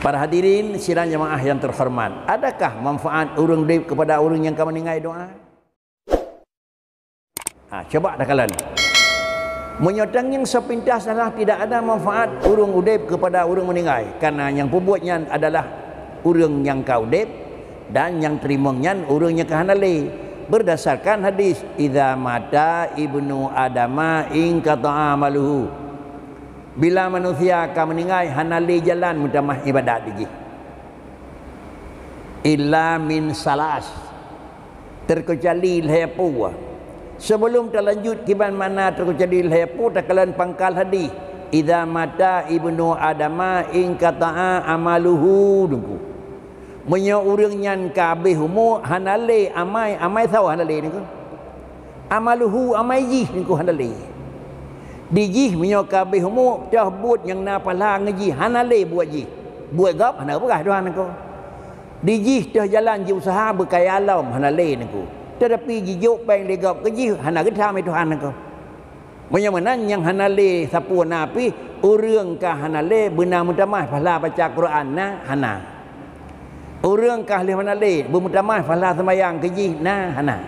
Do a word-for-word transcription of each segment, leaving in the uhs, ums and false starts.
Para hadirin sidang jamaah yang terhormat, adakah manfaat ureuëng udeb kepada ureuëng nyang ka meuninggai doa? Ha, coba takalon. Meunyoe tangieng sepintas salah, tidak ada manfaat ureuëng udeb kepada ureuëng meuninggai, karena nyang peubuet nyan adalah ureuëng nyang ka udeb, dan nyang teurimong nyan ureuëng nyang ka hana lé. Berdasarkan hadis, "Idza mata ibnu Adama inqata'a amaluhu." Bila manusia ka meuninggai, hana lé jalan meutamah ibadat di jih. Illa min salas, terkecuali lhée peue. Sebelum talanjut kiban makna terkecuali lhée peue, takalon pangkal hadis, "Idza mata ibnu Adama inqata'a amaluhu," Teungku. Meunyoe ureuëng nyan ka habéh umu, hana lé amai, amai sawa hana lé Teungku. Amaluhu, amai jih Teungku hana lé. Di jih meunyoe ka habéh umu, toh buet nyang na pahala ngon jih, hana lé buet jih. Buet gob hana geupeugah Tuhan Teungku. Di jih toh jalan jiusaha beukaya lom, hana lé Teungku. Teutapi jijok péng lé gob keu jih, hana geutam lé Tuhan Teungku. Meunyoe meunan nyang hana lé sapeue na pih, ureuëng ka hana lé beuna meutamah pahala baca Quran na hana. Ureuëng ka lheueh hana lé beumeutamah pahala seumayang keu jih na hana.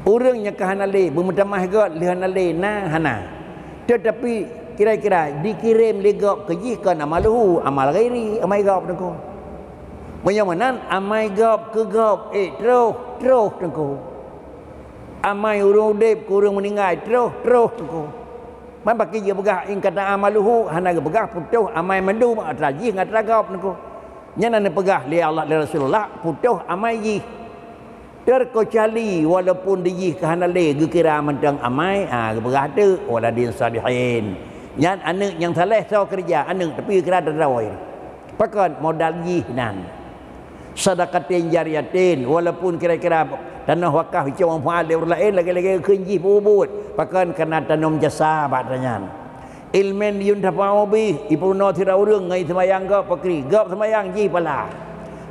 Ureuëng nyang ka hana lé beumeutamah göt lheueh hana lé na hana. Teutapi kira-kira dikirém lé gob keu jih kon amaluhu, amal ghairi, amai gob Teungku. Meunyoe meunan amai gob keu gob, eh, troh, troh Teungku. Amai ureuëng udeb keu ureuëng meuninggai, troh, troh Teungku. Man pakri jipeugah inqata'a amaluhu, hana geupeugah putôh amai mandum atra jih ngon atra gob Teungku. Nyan na neupeugah lé Allah, lé Rasulullah, putôh amai jih. Terkecuali walaupun di jih ka hana lé geukira mantong amai, ha, geupeugah teuk, "Waladin salihin." Nyan aneuëk nyang saleh soe keureuja, aneuëk tapi geukira droe. Pakon modal jih nan. Sadaqatin jariyatin, walaupun kira-kira tanoh wakaf icok manfaat lé ureuëng laén, lagée-lagée kheun jih peubuet. Pakon kana tanom jasa bak tanyan. Ilmin yuntafa'u bih, ipeurunoe sidroe ureuëng ngon iseumayang gob pakri, gob seumayang jih pahala.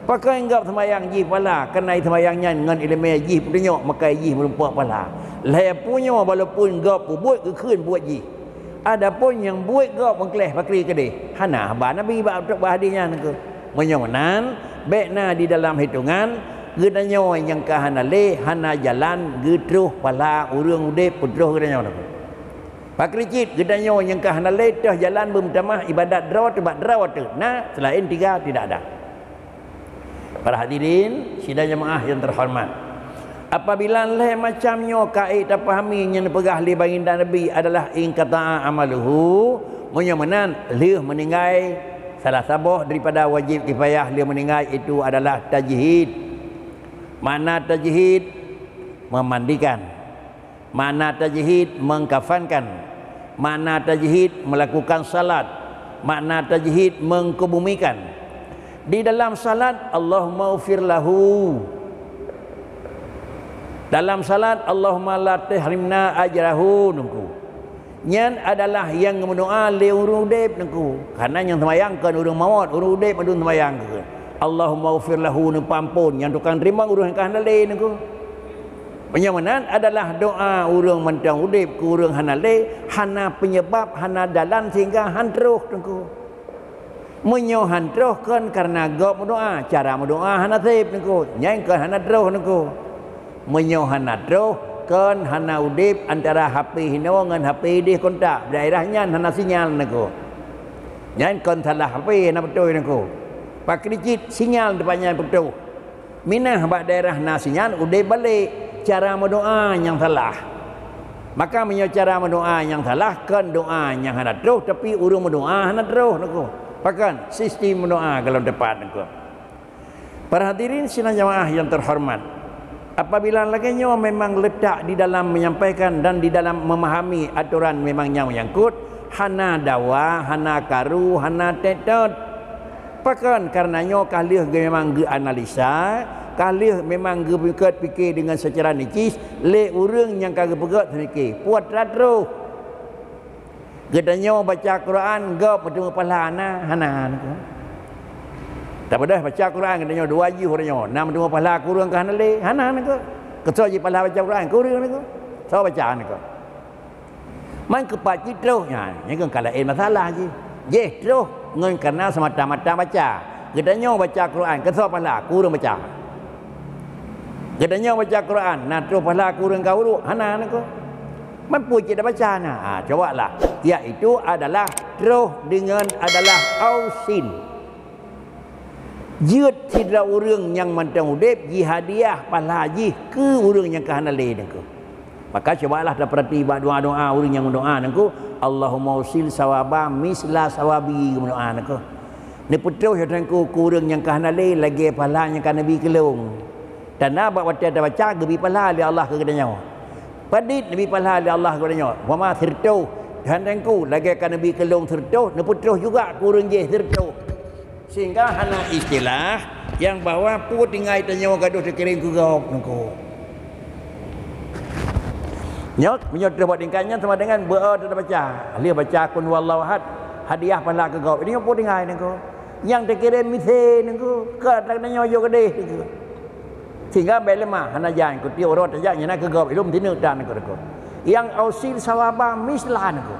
Pakon gob seumayang jih pahala, kana iseumayang nyan ngon iéleumé jih peutunyok, maka jih meurumpok pahala. Lhée peue nyoe walaupun gob peubuet geukheun buet jih. Adapun nyang buet gob meukleh pakri keudeh, hana haba Nabi bak, bak hadis nyan Teungku. Meunyoe meunan, bék na di dalam hitongan, geutanyoe nyang ka hana lé, hana jalan geutroh pahala ureuëng udeb peutroh geutanyoe Teungku. Pakri cit geutanyoe nyang ka hana lé, toh jalan beumeutamah ibadat droe teuk bak droe teuk, na seulaén tiga tidak ada. Para hadirin sidang jamaah yang terhormat, apabila lhée macam nyoe ka ék tapahami nyang neupeugah lé baginda Nabi adalah inqata'a amaluhu, meunyoe meunan lheueh meuninggai, salah saboh daripada wajib kifayah lheueh meuninggai itu adalah tajhid. Makna tajhid, memandikan. Makna tajhid, mengkafankan. Makna tajhid, melakukan salat. Makna tajhid, mengkebumikan. Di dalam salat, Allahumma ufir lahu. Dalam salat, Allahumma la tahrimna ajrahu Teungku. Nyan adalah nyang meudoa lé ureuëng udeb Teungku. Karena nyang seumayang kon ureuëng mawöt, ureuëng udeb mandum seumayang keu. Allahumma ufir lahu, neupeuampon, nyang tukang teurimong ureuëng nyang ka hana lé Teungku. Meunyoe meunan adalah doa ureuëng mantong udeb keu ureuëng hana lé, hana peunyeubab, hana dalan sehingga han troh Teungku. Meunyoe han troh kon kareuna gob meudoa, cara meudoa hana sép Teungku, nyan kon hana troh Teungku. Meunyoe hana troh, kon hana udeb antara H P hinoe ngon H P ideh kontak, daerah nyan hana sinyal Teungku. Nyan kon salah H P hana beutôi Teungku. Pakri cit sinyal teumpat nyan putôh. Minah bak daerah na sinyal udeb balek, cara meudoa nyang salah. Maka meunyoe cara meudoa nyang salah, kon doa nyang hana troh, tapi ureuëng meudoa hana troh Teungku. Pakon sistem meudoa golom teupat Teungku. Para hadirin sidang jamaah yang terhormat, apabila lagée nyoe memang letak di dalam menyampaikan dan di dalam memahami atoran memang nyang menyangkut, hana dawa, hana karu, hana tetot. Pakon? Kareuna nyoe ka lheueh geu-, memang geuanalisa, ka lheueh memang geupeugét pike deungon seucara nicis lé ureuëng nyang ka geupeugét seumike, puat ratroh. Geutanyoe baca Quran gob meuteumé pahala na, hana Teungku. Tapeugah baca Quran geutanyoe dua jih uroe nyoe, na meuteumé pahala keu ureuëng ka hana lé, hana Teungku. Keu soe jih pahala baca Quran keu ureuëng Teungku. Soe baca Teungku. Man keupat cit troh nyan, nyan keuh ka laén masalah jih. Jih troh Ngon karena semata-mata baca. Geutanyoe baca Quran, keu soe pahala? Keu ureuëng baca. Geutanyoe baca Quran, na troh pahala keu ureuëng ka uruek? Hana, niko. Mampu cit baca na. Ha, cobalah. Yaitu adalah troh dengan adalah ausin. Jeuet sidroe ureuëng nyang mantong udeb jihadiah pahala jih keu ureuëng nyang ka hana lé, niko. Maka cubalah tapeurati bak doa-doa ureuëng nyang meudoa nangku, "Allahumma usil sawaba misla sawabi," meudoa nangku. Neupeutroh ya Tuhanku keu ureuëng nyang ka hana lé lagée pahala nyang ka neubi keu lôn. Tanda bak watée tabaca geubi pahala lé Allah keu geutanyoe. Padit neubi pahala lé Allah keu geutanyoe. Umpama sireutôh, Tuhan Tuhanku, lagée ka neubi keu lôn sireutôh, neupeutroh juga keu ureuëng jéh sireutôh. Sehingga hana istilah nyang bahwa peue tinggai tanyoe gadoh teukirim keu gob nangku. Nyoe, meunyoe troh bak tingkat nyan sama dengan beu-e teubaca. Lheueh baca qul huwallahu ahad, hadiah pahala keu gob. Nyoe peue tinggai nangku. Nyang teukirim misé nangku, ka tanyoe jok keudeh nangku. Sehingga bék leumah, hana jan keu tiep uroe tajak nyan keu gob ilom tineuk tan keu rukon. Nyang ausil sawaba misla nangku.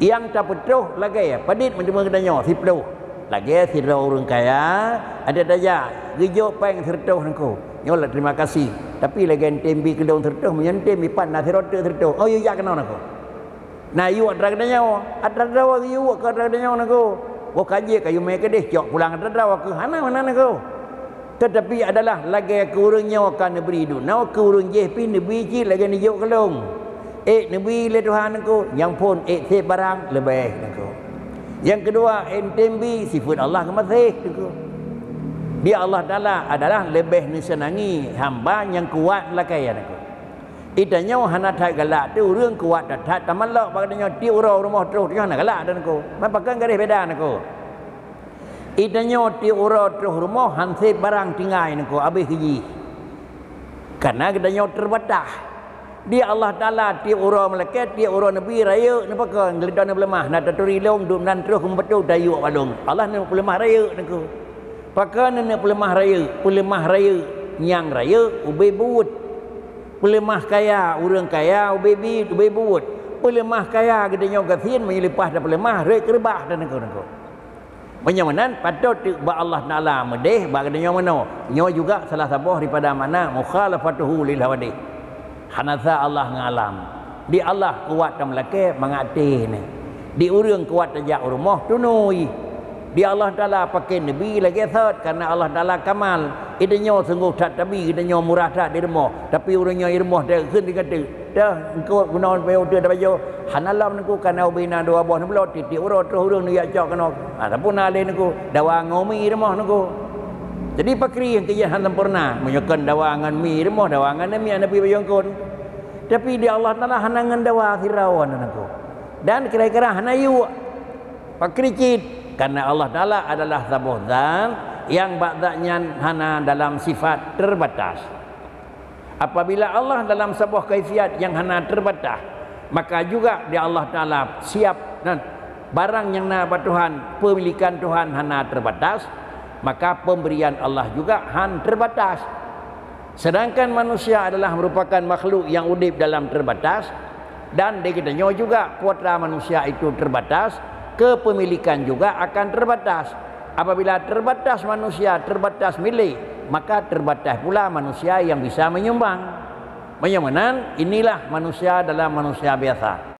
Nyang tapeutroh lagée padit meuteumé geutanyoe siploh. Lagée sidroe ureuëng kaya, ada tajak geujok péng sireutôh nangku. Nyoe lah terima kasih. Tapi lagée ntem bi keu lôn sireutôh, meunyoe ntem bi pat na sidroe teuk sireutôh. Oh, yue jak keunoe nangku. Na yuek atra geutanyoe, atra droe yuek keu atra geutanyoe nangku. Boh ka jeuet ka yue mé keudeh cok pulang atra droe keu hana meunan nangku. Teutapi adalah lagée keu ureuëng nyoe ka neubri dunoe keu ureuëng jéh pih neubi cit lagée neujok keu lôn. Ék neubi lé Tuhan nangku, nyang phon ék seb barang leubeh nangku. Nyang keudua, ék ntem bi sifeuet Allah geumaséh nangku. Di Allah Taala adalah leubeh neuseunangi hamba nyang kuat lakée nangku. Itanyoe hana that galak teuh ureuëng kuat that-that tamalok bak geutanyoe tiep uroe rumoh troh nyoe hana galak dan nangku. Man pakon garéh beda nangku. Itanyoe tiep uroe troh rumoh han seb barang tinggai nangku abéh jih. Karena geutanyoe teubatas. Di Allah Taala tiep uroe meulakée, tiep uroe neubi rayeuk neupakon geulidan neupeuleumah na taturi lôn dum nan troh keu meubeutôi tayuek bak lôn. Allah neupeuleumah rayeuk nangku. Pakon neupeuleumah rayeuk? Peuleumah rayeuk nyang rayeuk ubé buet. Peuleumah kaya, ureuëng kaya ubé bi, ubé buet. Peuleumah kaya geutanyoe gasien meunyoe leupah tapeuleumah rot keureubah dan nangku-nangku. Meunyoe meunan patot teuk bak Allah Taala meudeh bak geutanyoe meunoe. Nyoe juga salah saboh daripada makna mukhalafatuhu lil hawadith. Hana sa Allah ngon alam. Di Allah kuat tameulakée mangat até nyan. Di ureuëng kuat tajak u rumoh tunui. Di Allah Taala pakon neubi lagée sot karena Allah Taala kamal. Itanyoe sunggoh that tabi, itanyoe murah that di rumoh. Tapi ureuëng nyoe i rumoh teukeun di kateuk. Dah engkau guna payah uteuk tabajoe. Hana lom nangku karena ubé na dua boh neubloe tiep-tiep uroe troh ureuëng neujak cok keunoe. Ha, sapeue na lé nangku dawa ngon mi i rumoh nangku. Jadi pakri nyang keu jih hana sempurna. Meunyoe kon dawa ngon mi i rumoh, dawa ngon mi hana pi bajoe kon. Tapi di Allah Taala hana ngon dawa sidroe nangku. Dan kira-kira hana yuek. Pakri cit, karena Allah Taala adalah saboh zat nyang bak zat nyan hana dalam sifat terbatas. Apabila Allah dalam saboh kaifiat nyang hana terbatas, maka juga di Allah Taala siap dan barang nyang na bak Tuhan, pemilikan Tuhan hana terbatas, maka pemberian Allah juga han terbatas. Sedangkan manusia adalah merupakan makhluk yang udeb dalam terbatas, dan di geutanyoe juga kuota manusia itu terbatas, kepemilikan juga akan terbatas. Apabila terbatas manusia, terbatas milik, maka terbatas pula manusia yang bisa menyumbang. Meunyoe meunan, inilah manusia dalam manusia biasa.